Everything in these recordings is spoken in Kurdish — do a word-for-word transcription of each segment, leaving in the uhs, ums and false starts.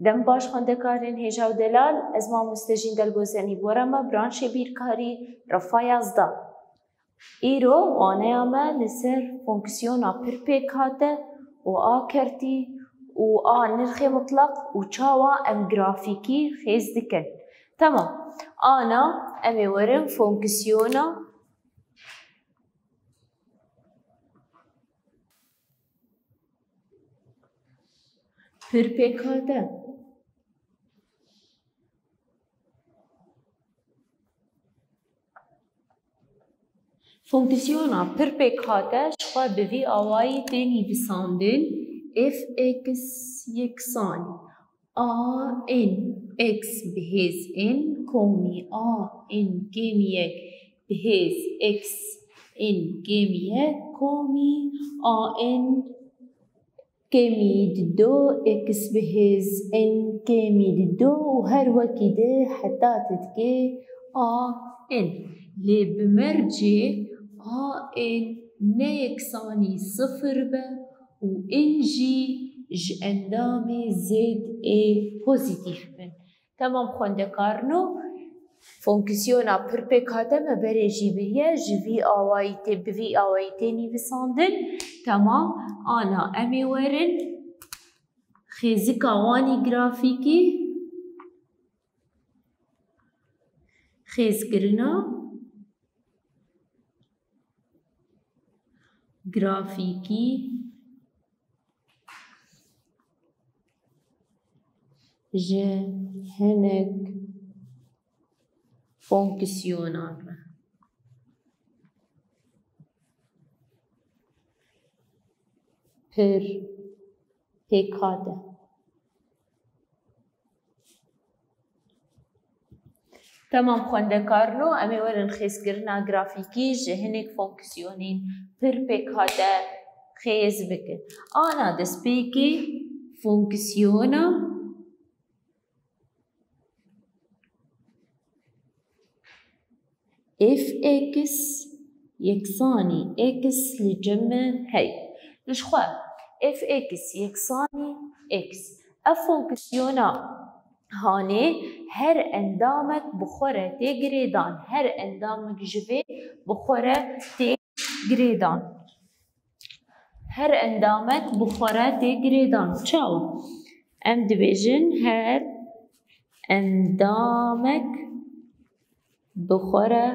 Dem baş xwendekarên hêja û delal, ez mamoste Jîndel Gozenî, bi we re me branşê bîrkarî refa yazdeh. Îro waneya me li ser fonksiyona pir pêk hate û a kertî û a nirxê mitleq û çawa em grafîkî xêz dikin. Temam. Ana em ê werin fonksiyona pir pêk hate. Fonksiyona pir pêk hate ji xwe bi vî awayî tê nivîsandin: f x yeksanî a n x bi hêz n komî a n kêmî yek bi hêz x n kêmî yek komî a n kêmî dido x bi hêz n kêmî dido û her wekî di heta tu dikê a n. Lê bi mercê a n ne yeksanî sifir be û n jî ji endamê zêd ê pozîtîf bin. Temam xwendekarno, fonksiyona pir pêk hate me berê jî biriye, ji vî awayî tê, bi vî awayî tê nivîsandin. Temam, ana em ê werin xêzika wanî grafîkî, xêzkirina grafîkî ji hinek fonksiyonan re pir pêk hate. Temam xwendekarno, em ê werin xêzkirina grafîkî ji hinek fonksiyonên pir pêk hate xêz bikin. Ana destpêkê fonksiyona f x yeksanî x li cem me heye. Ji xwe f x yeksanî x. Ev fonksiyona hanê her endamek bi xwe re tê girêdan. Her endamek ji vê bi xwe re tê girêdan. Her endamek bi xwe re tê girêdan. Çawa? Em dibêjin her endamek bi xwe re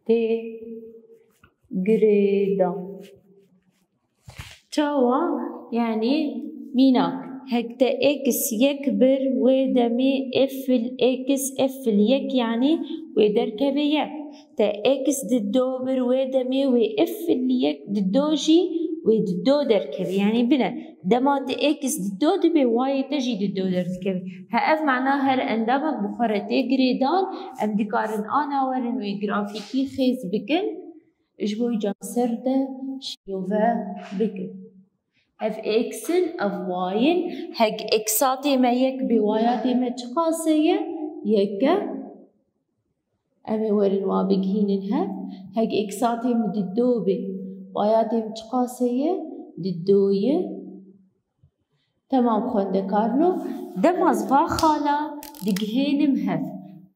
tê girêdan. Çawa? Yanî mînak, hek te x yek bir, wê demê f x f yek, yanî wê derkeve yek. Te x dido bir, wê demê wê f yek dido jî wê dido derkeve. Yanî bine, dema te x dido dibe, wayê te jî dido derdikeve. Ha, ev mana her endamek bi xwe re tê girêdan, em dikarin ana werin wê grafîkî xêz bikin. Ji bo îca ser de şîrove bikin. Ev x in, ev y in. Hek x a tê me yek bê, y a tê me çiqas e? Yek e. Em ê werin wa bigihînin hev. Hek x a tê min dido bê, y a tê min çiqas e? Dido ye. Temam xwendekarno, dema ez va xala digihênim hev.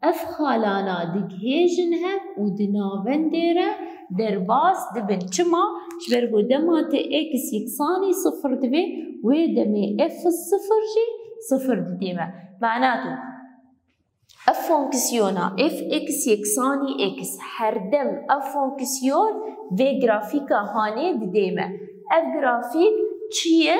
Ev xalana digihêjin hev û di navendê re derbas dibin. Çima? Ji ber ku dema te x yeksanî sifir dibe, wê demê f sifir jî sifir didê me. Mana tu, ev fonksiyona f x yeksanî x, herdem ev fonksiyon vê grafîka hanê didê me. Ev grafîk çi ye?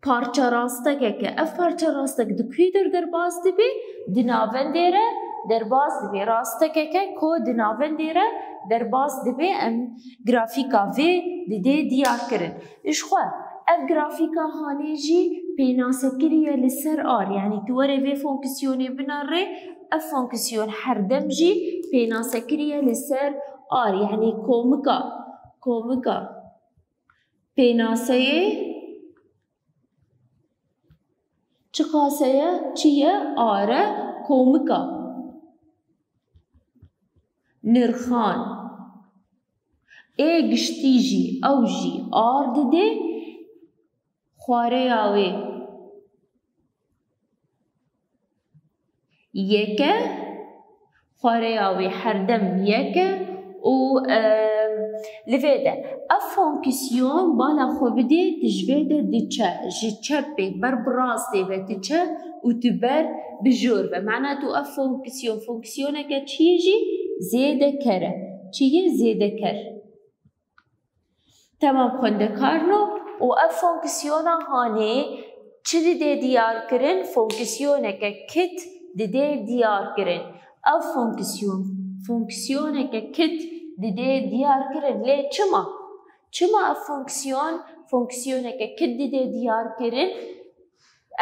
Parça rastekek e. Ev parça rastek di kû der derbas dibe? Di navendê re derbas dibe. Rastekek e ku di navendê re derbas dibe. Em grafîka vê didê diyar kirin. Ji xwe, ev grafîka hanê jî pênasekirî ye li ser ar. Yanî tu were vê fonksiyonê binerê, ev fonksiyon herdem jî pênasekirî ye li ser ar. Yanî komika, komika pênaseyê çiqas e? Çi ye? Ar e. Komika nirxan ê giştî jî, ew jî ar dide. Xwareya wê yek e, xwareya wê herdem yek e û, e, li vê de ev fonksiyon bala xwe bidê, tu ji vê de diçe, ji çepê ber bi rastê ve diçe û tu ber bi jor ve. Mena tu ev fonksiyon, fonksiyoneke çi yê jî? Zêdeker e. Çi yê? Zêdeker. Temam xwendekarno û ev fonksiyona hanê çi didê diyar kirin? Fonksiyoneke kit didê diyar kirin. Ev fonksiyon, fonksiyoneke kit didê diyar kirin. Lê çima? Çima ev fonksiyon, fonksiyoneke kit didê diyar kirin?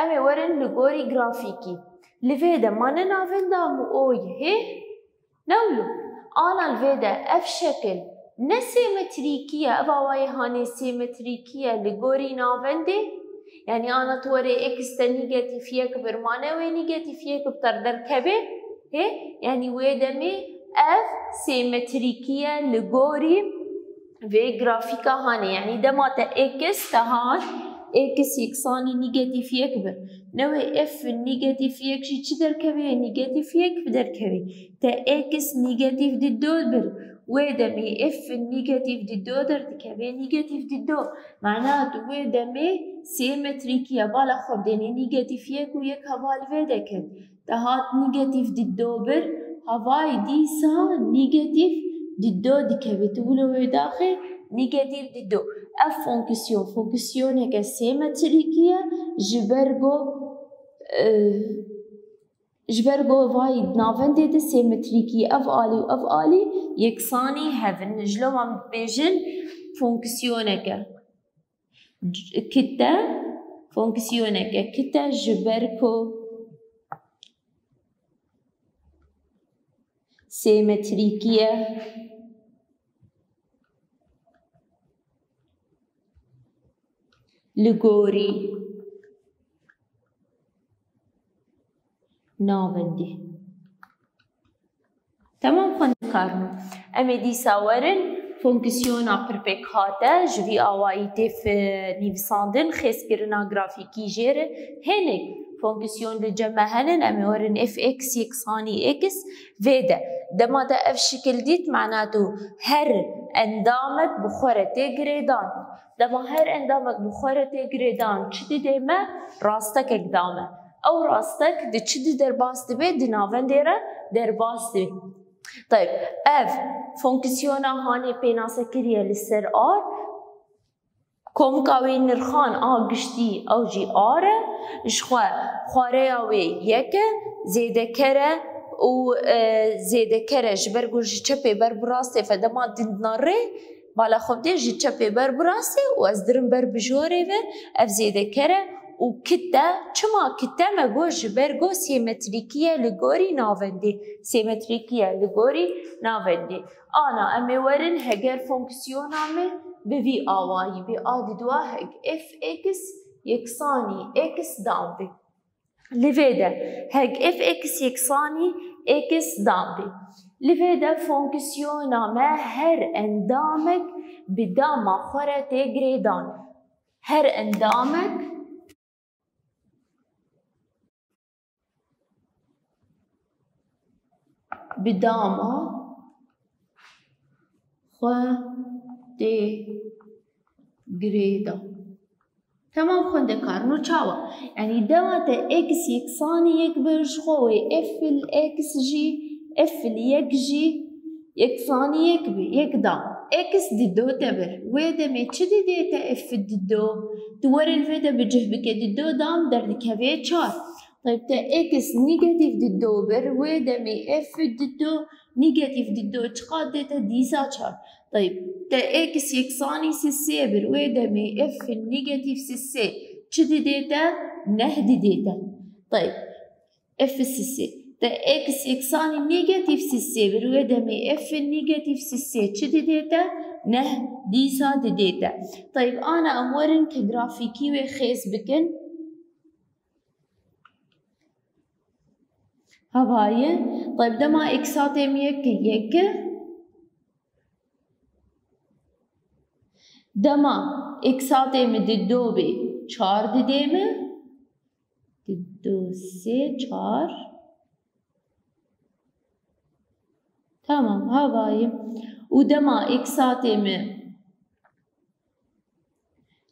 Em ê werin li gorî grafîkî. Li vê de ma ne navenda min o yê hê? Ne wilo, ana li vê de ev şekil ne sêmetrîkî ye, ev awayê hanê sêmetrîkî ye li gorî navendê. Yanî ana tu werê x te nîgetîf yek bir, ma ne wê nîgetîf yek bi te derkeve. Hê, yanî wê demê ev sêmetrîkî ye li gorî vê grafîka hanê. Yanî dema te x te hat, x yeksanî nîgetîf yek bir. Ne wê f nîgetîf yek jî çi derkeve? Nîgetîf yek bi derkeve. Te x nîgetîf dido bir. Wê demê f nîgetîf dido derdikeve, nîgetîf dido. Mana tu wê demê sêmetrîkî ye. Bala xwe bidênê nîgetîf yek û yek heval vê deket. Te hat nîgetîf dido bir, havayî dîsa nîgetîf dido dikeve. Tu wilo wê daxê nîgetîf dido. Ev fonksiyon, fonksiyoneke sêmetrîkî ye, ji ber ku, e, ji ber ku vayî di navendê de sêmetrîkî ye. Ev alî û ev alî yeksanî hev in. Ji loma bêjin fonksiyoneke kite, fonksiyoneke kite ji ber ku sêmetrîkî ye li gorî navendê. Temam xwendekarno. Em ê dîsa werin fonksiyona pirpêkhate ji vî awayî tê, e, nivîsandin, xêzkirina grafîkî jê re. Hinek fonksiyon li cem me henin, em ê werin f x yeksanî x vê de. Dema te ev şikil dît, mana tu her endamek bi xwe re tê girêdan. Dema her endamek bi xwe re tê girêdan, çi didê me? Rastekek da me. Ew rastek di çi di derbas dibe? Di navendê re derbas dibe. Tayb, ev fonksiyona hanê pênase kiriye li ser R. Komka wê nirxan a giştî ew jî R e. Ji xwe xwareya wê yek e, zêdeker e û, e, zêdeker e ji ber ku ji çepê ber bi rastê fe dema dindna rê, bala xwe bidê ji çepê ber bi rastê û ez dirim ber bi jorê ve, ev zêdeker e û kit e. Çima kit e? Me got ji ber ku sêmetrîkî ye li gorî navendê. Sêmetrîkî ye li gorî navendê. Ana em ê werin heger fonksiyona me bi vî awayî bê, a didoa heg f x yeksanî x dan bê. Li vê de heg f x yeksanî x dan bê. Li vê de fonksiyona me her endamek bi dama xwe re tê girêdan. Her endamek bi dama xwe tê girêdan. Temam xwendekarno, çawa? Yanî dema te x yeksanî yek bir ji xwe wê f li x jî, f li yek jî yeksanî yek bi, yek da. X dido te bir. Wê demê çi didê te f dido? Tu were li vê de bi cih bike, dido dan derdikeve çar. Tayb, te x nîgetîf dido bir, wê demê f dido nîgetîf dido çiqas dê te dîsa çar. Tayb, te x yeksanî sisê bir, wê demê f nîgetîf sisê çi didê te? Neh didê te. Tayb, f sisê. Te x yeksanî nîgetîf sisê bir, wê demê f nîgetîf sisê çi didê te? Neh dîsa didê te. Tayb, ana em werin ki grafîkî wê xêz bikin. Hevayê, tayb, dema x hatê min yek, yek. Dema x hatê min dido bê, çar didê me. Dido sê çar. Tamam, havayî. Û dema eksatê me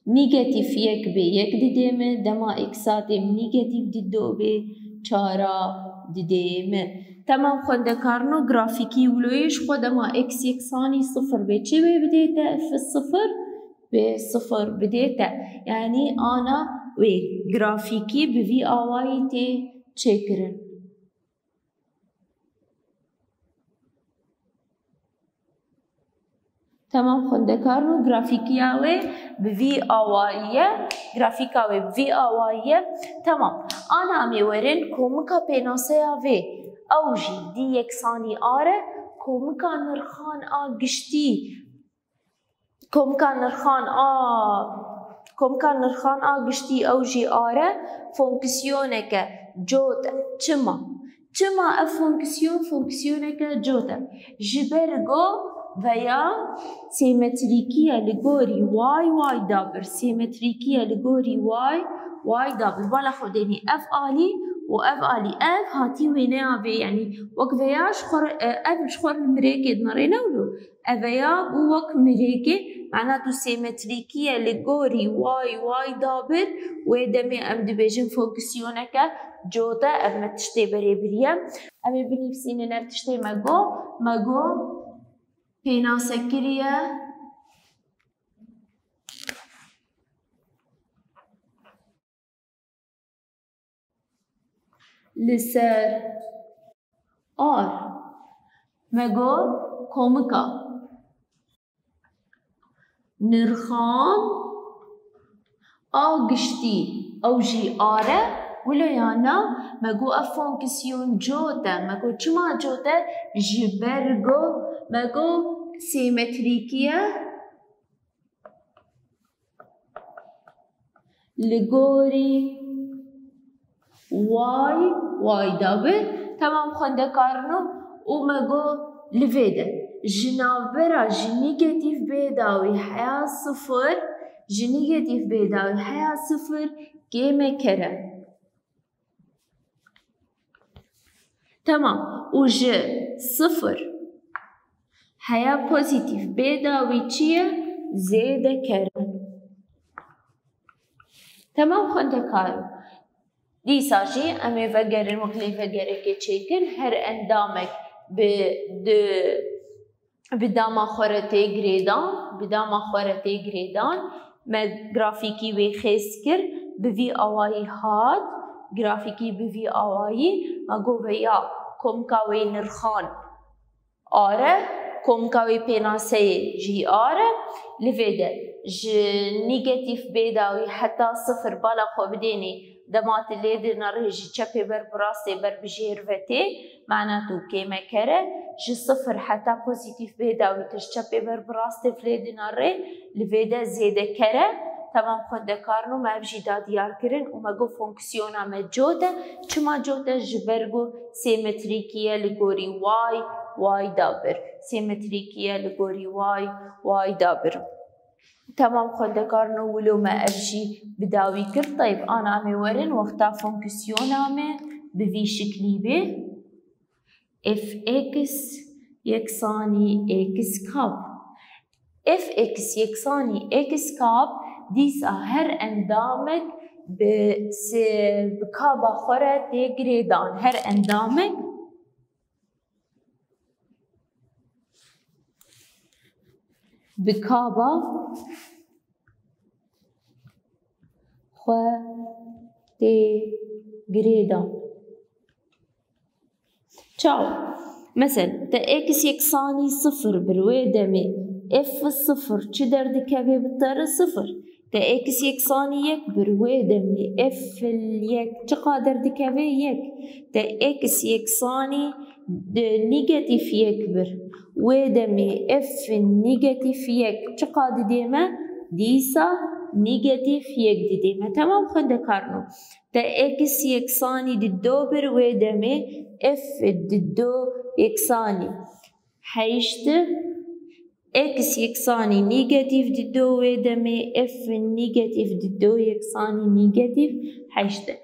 negatîf yek bê, yek didê me, dema eksatê me negatîf dido bê, çara didê me. Temam xwendekarno, grafîkî wilo yê ji xwe dema x yeksanî sifir bê, çi wê bidê te? F sifir bê sifir bidê te. Yanî ana wê grafîkî bi vî awayî tê çêkirin. Temam xwendekarno, grafîkiya wê bi vî awayî ye. Grafîka wê bi vî awayî ye. Temam. Ana em ê werin komika pênaseya vê. Ew jî d yeksanî r e, komika nirxan a giştî. Komika nirxan a, komika nirxan a giştî ew jî r e, fonksiyoneke cot e. Çima? Çima ev fonksiyon fonksiyoneke cot e? Ji ber go veya sêmetrîkî ye li gorî y, y dabir. Sêmetrîkî ye li gorî y, y dabir. Bala xwe dênî ev alî û ev alî, ev hatî wêneya vê, yanî wek veya ji xwe re, e, ev ji xwe re li mirêkê dinere, ne wilo? Eveya bû wek mirêkê, mana tu sêmetrîkî ye li gorî y, y dabir, wê demê em dibêjin fonksiyoneke cot e, ev me tiştê berê biriye. Em ê binivîsînin ev tiştê me got, me got pênase kiriye. Li ser r. Me got komika nirxan a giştî, ew jî r e, wilo ya na, me got ev fonksiyon cot e. Me got çima cot e? Ji ber go, me got sêmetrîkî ye. Li gorî y, y dabir. Temam xwendekarno, û me got li vê de ji navbera ji negatîf bê dawî heya sifir, ji negatîf bê dawî heya sifir kêmeker e. Temam. Û ji sifir heya pozîtîf bê dawî çi ye? Zêdeker e. Temam xwendekaro. Dîsa jî em ê vegerin, wek lêvegerekê çêkin, her endamek bi du bi dama xwe re tê girêdan, bi dama xwe re tê girêdan. Me grafîkî wê xêz kir, bi vî awayî hat, grafîkî bi vî awayî, me got veya komka wê nirxan r e, komka wê pênaseyê jî r e, li vê de ji negatîf bê dawî heta sifir bala xwe bidênê, dema tu lê dina rê ji çepê ber bi rastê ber bi jêr ve tê, mana tu kêmeker e, ji sifir heta pozîtîf bê dawî tu ji çepê ber bi rastê vilêdina rê, li vê de zêdeker e. Temam xwendekarno, me ev jî da diyar kirin û me got fonksiyona me cot e. Çima cot e? Ji ber ku sêmetrîkî ye li gorî y, y dabir. Sêmetrîkî ye li gorî y, y dabir. Temam xwendekarno, wilo me ev jî bi dawî kir. Teyb, ana em ê werin wexta fonksiyona me bi vî şiklî bê. F x yeksanî x kap. F x yeksanî x kap, dîsa her endamek bi se-, bi kaba xwe re tê girêdan. Her endamek bi kaba xwe tê girêdan. Çawa? Mesela, te x yeksanî sifir bir, wê demê f sifir çi derdikeve? Bi te re sifir. Te x yeksanî yek bir, wê demê f yek çiqa derdikeve? Yek. Te x yeksanî de negatîf yek bir, wê demê f negatîf yek çiqa didê me? Dîsa negatîf yek didê me. Temam xwendekarno. Te x yeksanî dido bir, wê demê f dido yeksanî heşt X yeksanî nîgetîf di do wê demê, F nîgetîf di do yeksanî nîgetîf heşt e.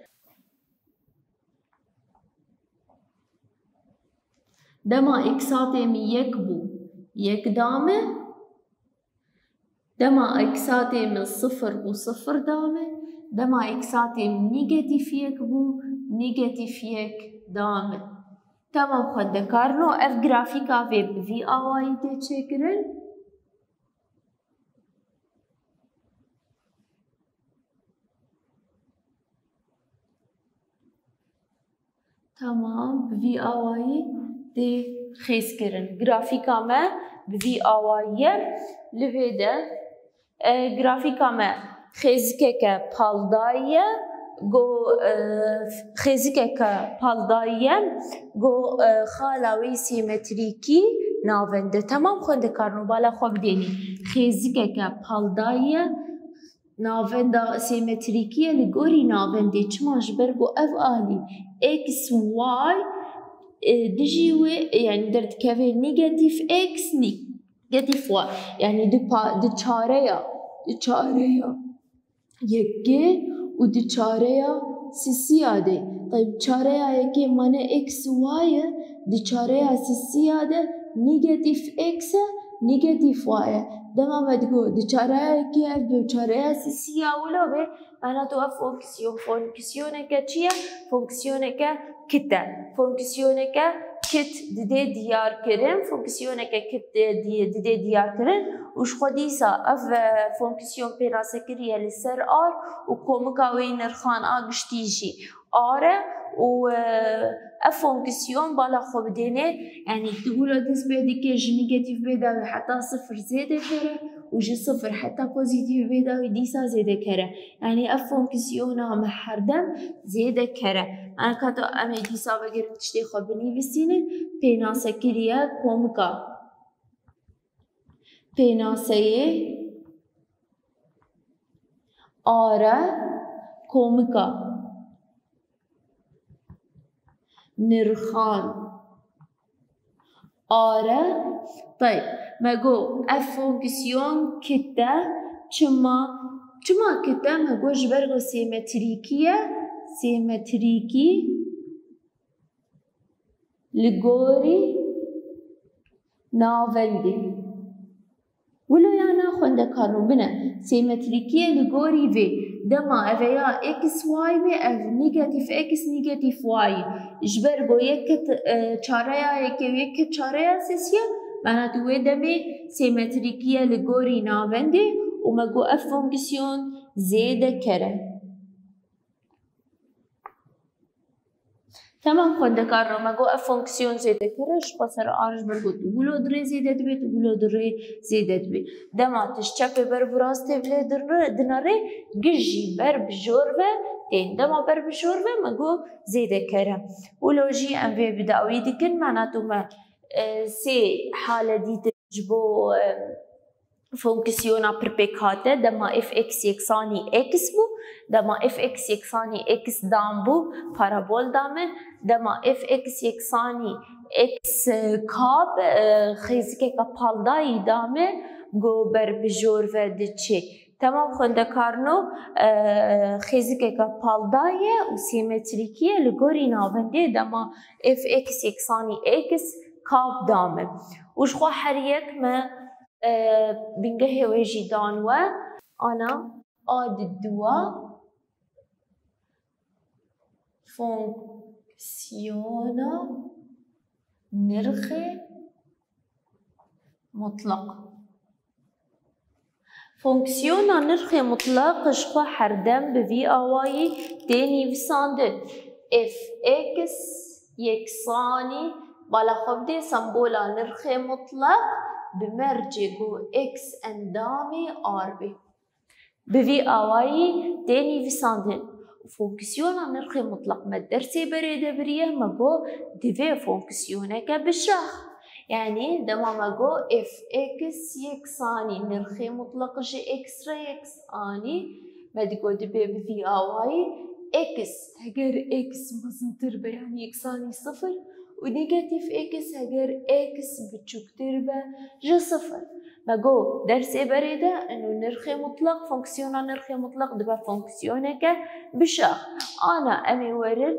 Dema x hatê min yek bû, yek da me. Dema x hatê min sifir bû, sifir da me. Dema x hatê min nîgetîf yek bû, nîgetîf yek da me. Temam xwendekarno, ev grafîka vê bi vî awayî tê çêkirin. Tamam, bi vî awayî tê xêzkirin. Grafîka me bi vî awayî ye. Li vê de, e, grafîka me xêzikeke paldayî ye. Go, e, xêzikeke paldayî ye. Go, e, xala wê sîmetrîkî navend e. Temam xwendekarno, bala xwe bidênî. Xêzikeke paldayî ye. Navenda sîmetrîkî ye li gorî navendê. Çima? Ji ber ku ev alî x, y, e, dijî wê, e, yanî derdikeve nîgetîf x, nîgetîf y. Yanî di pa-, di çareya, di çareya yekê û di çareya sisiya de. Tayyib, çareya yekê mane x, y ye, di çareya sisiya de nîgetîf x e, nîgetîf y e. Dema me digot, di çareya yekê ev be, çareya sisiya wilo be, mena tu ev fonksiyon, fonksiyoneke çi ye? Fonksiyoneke kit e. Fonksiyoneke kit didê diyar kirin, fonksiyoneke kit di-, di-, didê diyar kirin û ji xwe dîsa ev, e, fonksiyon pênasekirî ye li ser R û komika wê nirxan a giştî jî R e û, e, ev fonksiyon bala xwe bidêne, yanî tu wilo dest pê dike ji nîgetîf bê dawî heta sifir zêde kere û ji sifir heta pozîtîf bê dawî dîsa zêde kere. Yanî ev fonksiyona me herdem zêde kere. Anka tu em ê dîsa vegerin tiştê xwe binivîsînin, pênasekirî ye komika. Pênaseyê R e komika nirxan R e. Tayyib, me got ev fonksiyon kit e. Çima? Çima kit e? Me got ji ber ku sîmetrîkî ye. Sîmetrîkî li gorî navendê. Wilo ya na xwendekarno bine, sîmetrîkî ye li gorî vê. Dema eve ya x y be, ev nîgetîf x, nîgetîf y. Ji ber ku yek kit, e, çareya yekê û yek kit çareya sisiya, mena tu wê demê sîmetrîkî ye li gorî navendê û me got ev fonksiyon zêde kere. Temam xwendekarno, me got ev fonksiyon zêde kere, ji xwe ser R ji ber got wilo di rê zêde dibe, tu wilo di rê zêde dibe. Dema tişt çepê ber bi rastê bi lê dinre-, dinere, giş jî ber bi jor ve tên. Dema ber bi jor ve me got zêde kere. Wilo jî em vê bi dawî dikin, mena tu me, e, sê hale dîtin ji bo, e, fonksiyona pir pêk hate, dema f x yeksanî x bû, dema f x yeksanî x dan bû, parabol da me, dema f x yeksanî x kab, e, xêzikeke paldayî da me, go ber bi jor ve diçe. Temam xwendekarno, e, xêzikeke paldayî ye û sîmetrîkî ye li gorî navendê, dema f x yeksanî x kab da me. Û ji xwe her yek me e, bingehê wê jî dan we. Ana a di dua fonksiyona nirxê mutlaq. Fonksiyona nirxê mutlaq ji xwe herdem bi vî awayî tê nivîsandin. F x yeksanî, bala xwe bidê, sembola nirxê mutlaq bi mercê ku x endamê R bê. Bi vî awayî tê nivîsandin. Fonksiyona nirxê mutlaq me dersê berê de biriye, me got divê fonksiyoneke bişax. Yanî dema me got f x yeksanî nirxê mutlaq ji x re yeksanî, me digot dibê bi vî awayî x, heger x mezintir be, yanî yeksanî sifir û negatîf x, heger x biçûktir be ji sifir. Me got dersê berê de, ino nirxê mutlaq, fonksiyona nirxê mutlaq dibe fonksiyoneke bişax. Ana em ê werin,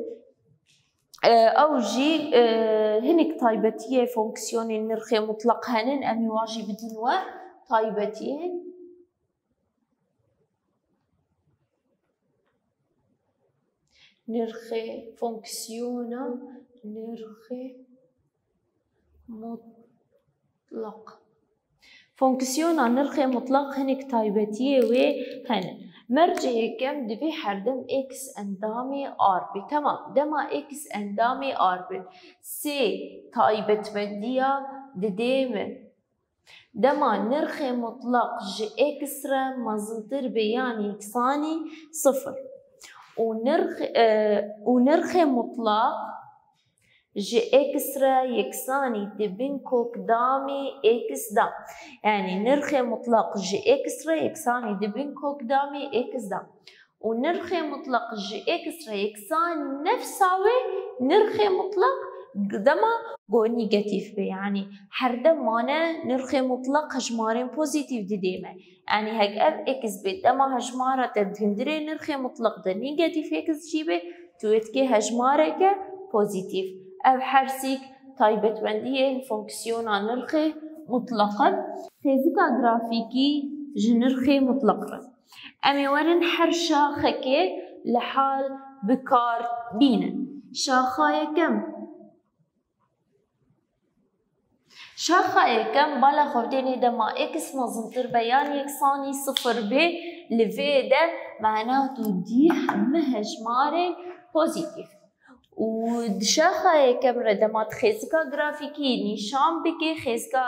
e, ew jî, e, hinek taybetiyê fonksiyonên nirxê mutlaq henin, em ê wan jî bidin we taybetiyên nirxê fonksiyona nirxê mutlaq. Fonksiyona nirxê mutlaq hinek taybetiyê wê hene. Mercê yekem divê herdem x endamê R be. Temam. Dema x endamê R be, sê taybetmendiya didê me. Dema nirxê mutlaq ji x re mezintir be yan yeksanî sifir û nirx, e, û nirxê mutlaq ji x re yeksanî di bin kokdamê x de. Yanî nirxê mutlaq ji x re yeksanî di bin kokdamê x de. Û nirxê mutlaq ji x re yeksanî nefsa wê nirxê mutlaq dema go negatîf be. Yanî her dem mane nirxê mutlaq hejmarên pozîtîf didê me. Yanî hek ev x be, dema hejmara te di hundirê nirxê mutlaq de negatîf x jî be, tu wê dikê hejmareke pozîtîf. Ev hersîk taybetmendiyên fonksiyona nirxê mutlaq in. Xêzika grafîkî ji nirxê mutlaq re. Em ê werin her şaxekê li hal bi kar bînin. Şaxa yekem. Şaxa yekem bala xwe bidênê dema x mezintir be yan yeksanî sifir be, li vê de mena tu dî hemî hejmarên pozîtîf. Û di şaxa yekem re dema tu xêzika grafîkî nîşan bike, xêzika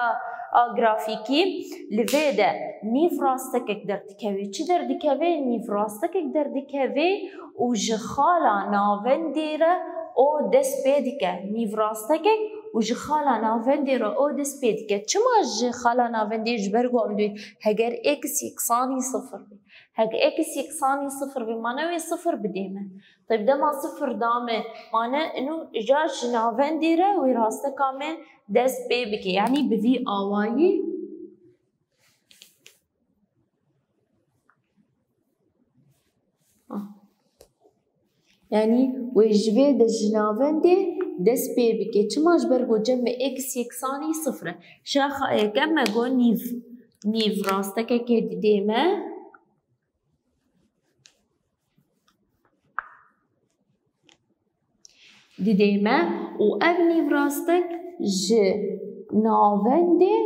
a grafîkî li vê de nîvrastekek derdikeve. Çi derdikeve? Nîvrastekek derdikeve û ji xala navendê re o dest pê dike. Nîvrastekek û ji xala navendê re o dest pê dike. Çima ji xala navendê? Ji ber ku em dibêjin heger x yeksanî sifir be. Heger x yeksanî sifir be, mane wê sifir bidê me. Teb dema sifir da me, mane ino îcar ji navendê re wê rasteka me dest pê bike. Yanî bi vî awayî. Ah. Yanî wê ji vê de ji navendê dest pê bike. Çima? Ji ber ku cem me x yeksanî sifir e. Şaxa yekem me got nîv, nîv rastekekê didê me. Didê me û ev nîvrastek ji navendê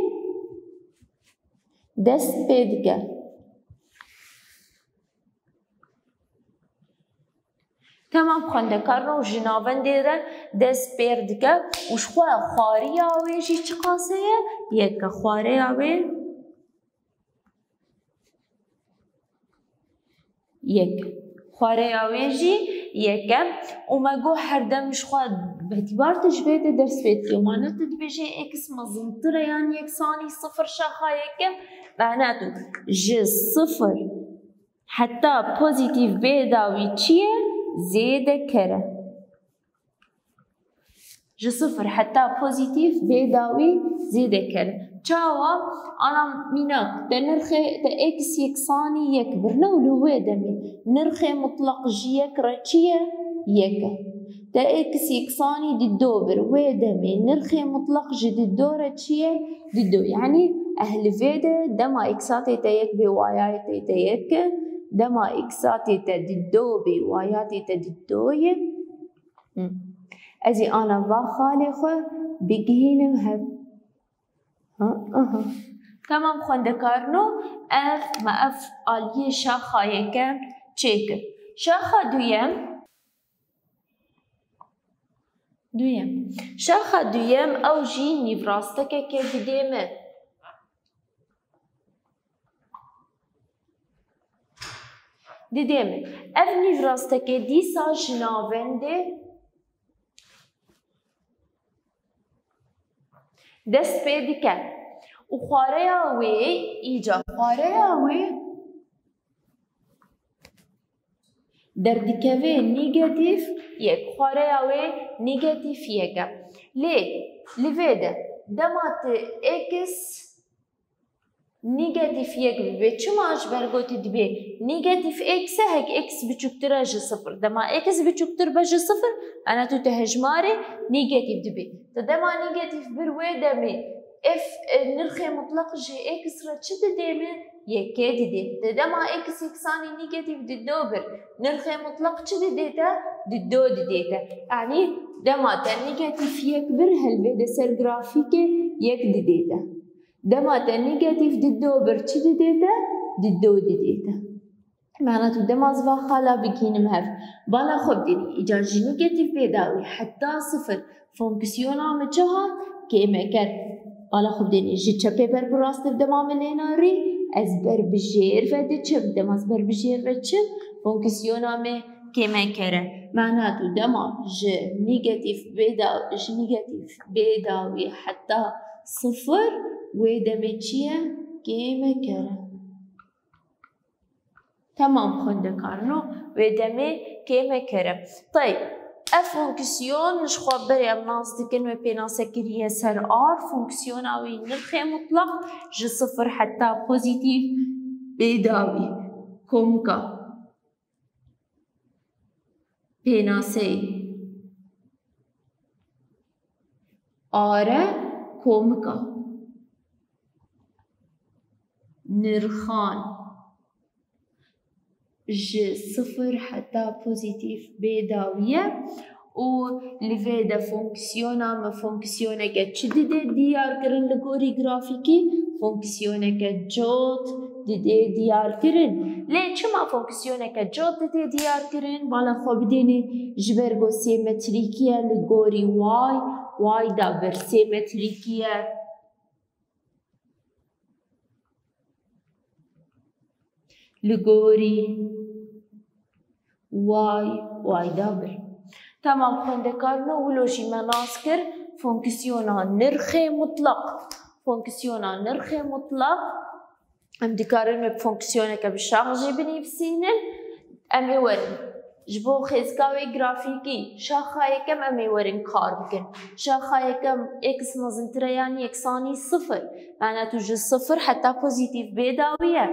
dest pê dike. Temam xwendekarin û ji navendê re dest pêr dike û ji xwe xwariya wê jî çiqas heye? Yek e. Xwareya wê yek. Xwareya wê jî yek e. Û me got her dem ji xwe betîbar tu ji vê de ders pê dikî. Mane tu dibêjê x mezintir e yan yeksanî sifir şaxa yek e. Mane tu ji sifir heta pozîtîf bê dawî çi ye? Zêdeker e. Ji sifir heta pozîtîf bê dawî zêdeker e. Çawa? Ana mînak, te nirxê, te x yeksanî yek birine û li wê demê nirxê mutlaq ji yek re çi ye? Yek e. Te x yeksanî di do bir, wê demê nirxê mutlaq ji di do re çi ye? Di do. Yanî eh li vê de dema x-a tê te yek bê, y-a tê te yek e, dema x-a tê te di do bê, y-a tê te di do ye. Hı. Ez ê ana va xalê xwe bigihînim hev. Ha, aha. Temam xwendekarino, ev me ev aliyê şaxa yeke çêkir. Şaxa duyem, duyem. Şaxa duyem ew jî nîvrastekeke didê me. Didê min, ev nîvrasteke dîsa ji navendê dest pê dike û xwareya wê, îca xwareya wê derdikeve negatîf yek, xwareya wê negatîf yek e. Lê li vê de dema tu x, Negatîf yek bibe. Çima? Ji ber gotî dibê negatîf x e, hek x biçûktir e ji sifir. Dema x biçûktir be ji sifir, ana tu te hejmarê negatîf dibê. Tu dema negatîf bir wê demê, ev, e, nirxê mutlaq ji x re çi didê me? Yekê didê. Te dema x yeksanî negatîf dido bir, nirxê mutlaq çi didê te? Dido didê te. Yanî dema te negatîf yek bir, helvê de ser grafîkê yek didê te. Dema te negatîf dido bir çi didê te? Dido didê te. Mana tu dema ziva xala bikînim hev. Bala xwe bidînî. Îca ji negatîf bê dawî heta sifir fonksiyona min çi hat? Kêmeker. Bala xwe bidînî. Ji çepê ber bi rastê dema min lêna rî, ez ber bi jêr ve diçim. Dema ez ber bi jêr ve çim, fonksiyona min kêmeker e. Mana tu dema ji negatîf bê da-, ji negatîf bê dawî heta sifir, wê demê çi ye? Kêmeker e. Temam xwendekarno, wê demê kêmeker e. Teyb, ev fonksiyon ji xwe berê em nas dikin, wê pênase kiriye ser R, fonksiyona wî nirxê mutlaq ji sifir heta pozîtîf bê dawî. Komika pênaseyê R e, komika nirxan ji sifir heta pozîtîf bê dawî ye û li vê de fonksiyona me fonksiyoneke çi didê diyar kirin li gorî grafîkî? Fonksiyoneke cot didê diyar kirin. Lê çima fonksiyoneke cot didê diyar kirin? Bala xwe bidênê, ji ber ku sêmetrîkî ye li gorî y, y da bir sêmetrîkî ye. Li gorî y, y da bir. Temam xwendekarno, wilo jî me nas kir fonksiyona nirxê mutlaq. Fonksiyona nirxê mutlaq. Em dikarin wê bi fonksiyoneke bi şax jî binivîsînin. Em ê werin. Ji bo xêzika wê grafîkî, şaxa yekem em ê werin kar bikin. Şaxa yekem x mezintir e yan yeksanî sifir. Mana tu ji sifir heta pozîtîf bê dawî ye.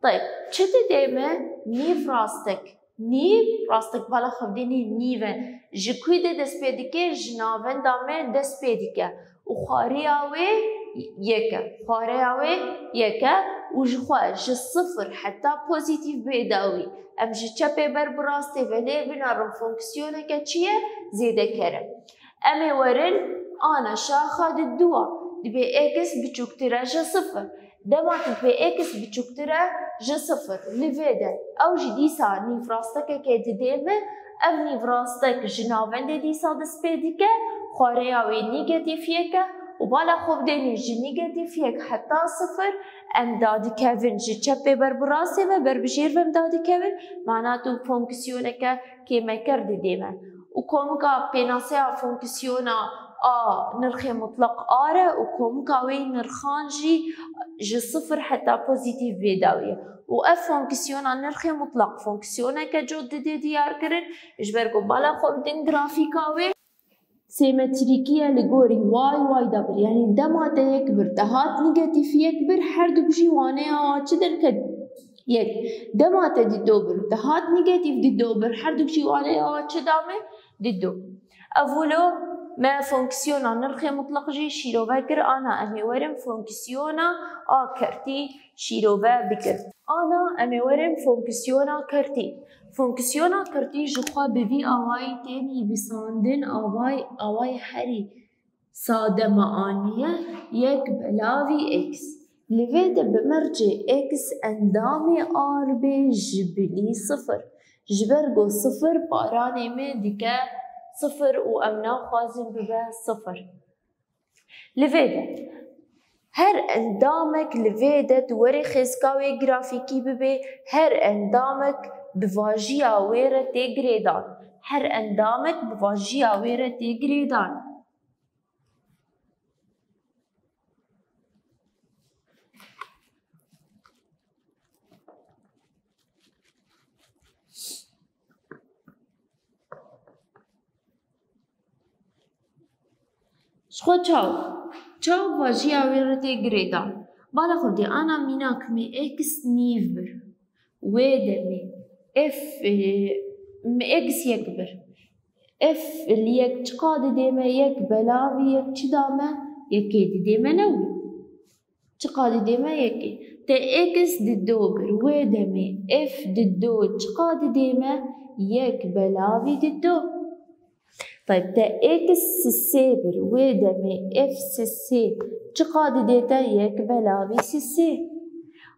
Teyb, çi didê me? Nîv rastek. Nîv rastek, bala xwe bidênê nîv e. Ji ku de dest pê dike? Ji navenda me dest pê dike. Û xwareya wê yek e. Xwareya wê yek e û ji xwe ji sifir heta pozîtîf bê dawî. Em ji çepê ber bi rastê ve lê binerin fonksiyoneke çi ye? Zêdeker e. Em ê werin ana şaxa diduwa. Dibê x biçûktir e ji sifir. Dema tu dibê x biçûktir e ji sifir, li vê de ew jî dîsa nîvrastekekê didê me, ev nîvrastek ji navendê dîsa dest pê dike, xwareya wê nîgetîf yek e û bala xwe bidênî ji nîgetîf yek heta sifir, em dadikevin ji çepê ber bi rastê ve, ber bi jêr ve em dadikevin, mana tu fonksiyoneke kêmeker didê me. Û komika pênaseya fonksiyona a nirxê mutlaq R e û komika wê nirxan jî ji sifir heta pozîtîf bê dawî ye. Û ev fonksiyona nirxê mutlaq fonksiyoneke cot didê diyar kirin, ji ber ku bala xwe bidin grafîka wê sêmetrîkî ye li gorî y, y da bir. Yanî dema te yek bir, te hat nîgetîf yek bir, her du jî waneya wa çi derket? Yek. Dema te dido bir, te hat nîgetîf dido bir, her du jî waneya wa çi da me? Dido. Ev wilo me fonksiyona nirxê mutlaq jî şîrove kir, ana em ê werin fonksiyona a kertî şîrove bikin. Ana em ê werin fonksiyona kertî. Fonksiyona kertî ji xwe bi vî awayî tê nivîsandin, away-, awayî herî sade me aniye, yek belavî x. Li vê de bi mercê x endamê R bê ji bilî sifir. Ji ber ku sifir paranê me dike sifir û em naxwazin bibe sifir. Li vê de her endamek li vê de tu werê xêzika wê grafîkî bibê, her endamek bi vajiya wê re tê girêdan. Her endamek bi vajiya wê re tê girêdan. Ji xwe çaw, çaw vajiya wê re tê girêdan. Bala xwe dê ana mînak me x nîv bir. Wê demê f, e, me x yek bir. F li yek çiqa didê me? Yek belavî yek çi da me? Yekê didê me, ne wî? Çiqa didê me? Yekê. Te x di do bir. Wê demê f di do çiqa didê me? Yek belavî di do. Tayb, te x sisê bir. Wê demê f sisê çiqa didê te? Yek belavî sisê.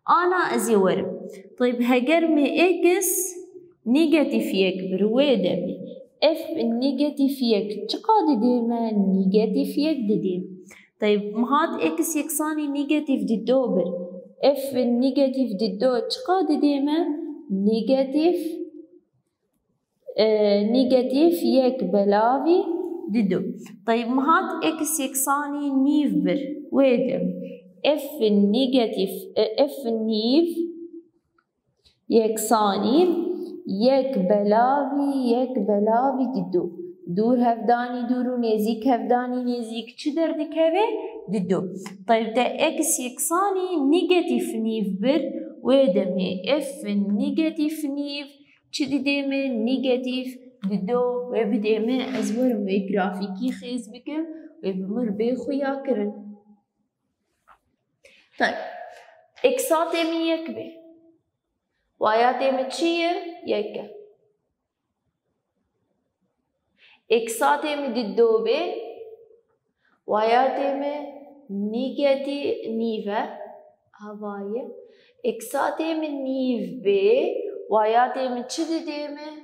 Ana ez ê werim. Tayb, heger me x negatîf yek bir, wê demê f negatîf yek çiqa didê me? Negatîf yek didê. Tayb, mihat x yeksanî negatîf di do bir. F negatîf di do çiqa didê me? Negatîf, e, negatîf yek belavî di do. Tayb, mihat x yeksanî nîv bir. Wê dem f negatîf, e, f nîv yeksanî yek belavî yek belavî di do. Dûr hevdanî dûr û nêzîk hevdanî nêzîk çi derdikeve? Di do. Tayb, te x yeksanî negatîf nîv bir, wê demê f negatîf nîv çi didê me? Negatîf di do. Wê bidê me, ez werim wê grafîkî xêz bikim, wê bi mir bê xuya kirin. Tayb, eksatê min yek bê. Wayatê min çi ye? Yek e. Eksatê min di do bê. Wayatê min negatî nîv e. Hava ye. Eksatê min nîv bê. Wayatê min çi didê min?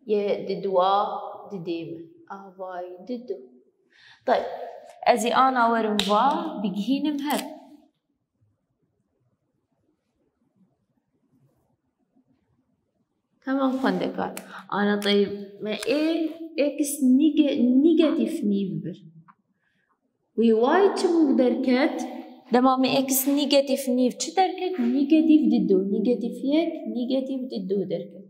Ye di dua didê min. Avayî di du. Tayb. Ez ê ana werim va bigihînim hev. Tamam xwendekar. Ana tayb, me ê x nîge-, negatîf nîv bir. Wê wayî çi bû derket? Dema me x negatîf nîv çi derket? Negatîf di do. Negatîf yek, negatîf di do derket.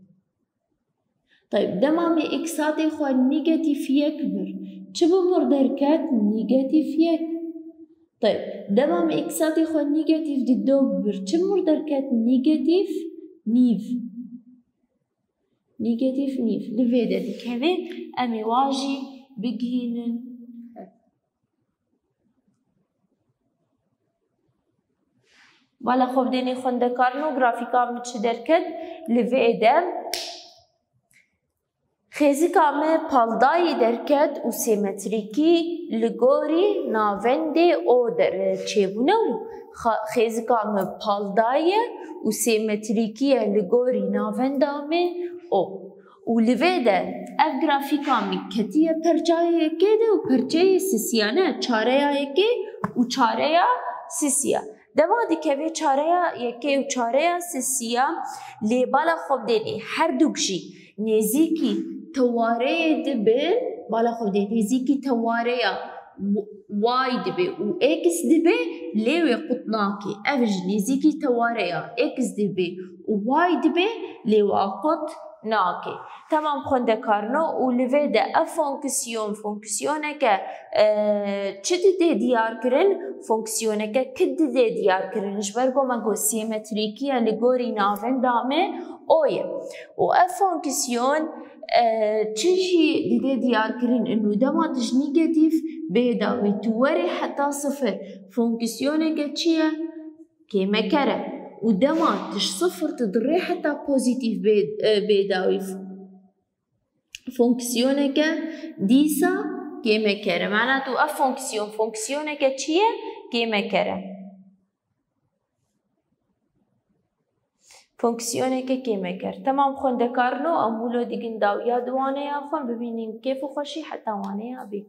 Tayb, dema me eksatê xwe negatîf yek bir, çi bi mir derket? Negatîf yek. Tayb, dema me eksatê xwe negatîf di do bir, çi bi mir derket? Negatîf nîv. Negatîf nîv. Li vê de dikeve, em ê wa jî bigihînin. Bala xwe bidênê xwendekarin û grafîka min çi derket li vê de. Xêzika me paldayî derket û sêmetrîkî li gorî navendê O der çêbûne û xa-, xêzika me palda ye û sêmetrîkî ye li gorî navenda me O. Û li vê de ev grafîka min ketiye perçeyê yekê de û perçeyê sisiya ne, çareya yekê û çareya sisiya. Dema dikeve çareya yekê û çareya sisiya, lê bala xwe bidênê her duk jî nêzîkî tewareyê dibin, bala xwe bidê nêzîkî tewareya w-, y dibê û x dibê, lê wê qut nake. Ev jî nêzîkî tewareya x dibê û y dibê, lê wa qut nake. Temam xwendekarno û li vê de ev fonksiyon, fonksiyoneke, e, çi didê diyar kirin? Fonksiyoneke ki didê diyar kirin. Ji ber ku me got sêmetrîkiye li gorî navenda me O ye. Û ev fonksiyon, e, çi jî didê diyar kirin, inu dema tu ji negatîf bê dawî, tu werê heta sifir. Fonksiyoneke çi ye? Kêmeker e. Û dema tu ji sifir tu dirê heta pozîtîf bê, e, bê dawî. Fonksiyoneke dîsa kêmeker e. Mana tu ev fonksiyon, fonksiyoneke çi ye? Kêmeker e. Fonksiyoneke kêmeker. Temam xwendekarno, em wilo digin dawiya di waneya xwe, bibînin kêf û xweşî heta waneya bî.